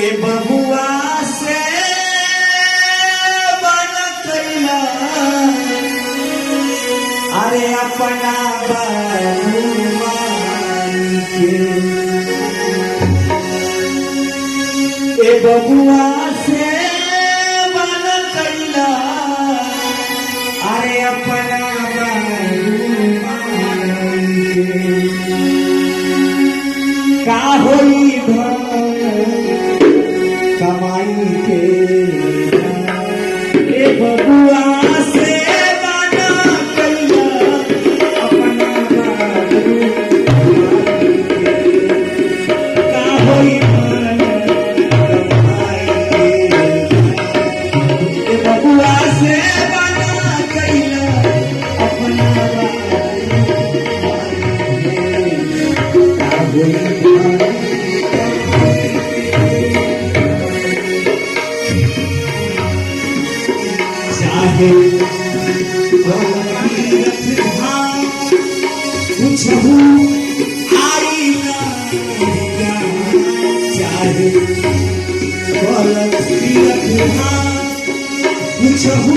ए बबुआ से बन कैला, अरे अपना बाबू माई के। ए बबुआ से बन कैला, अरे अपना बाबू माई के। का होई धन कमाई के, ए बबुआ से बना कैला अपना बाबू माई के। का होई धन कमाई के, ए बबुआ से बना कैला अपना बाबू माई के। का होई धन। चाहे पूछहू आई ना, चाहे पूछहू।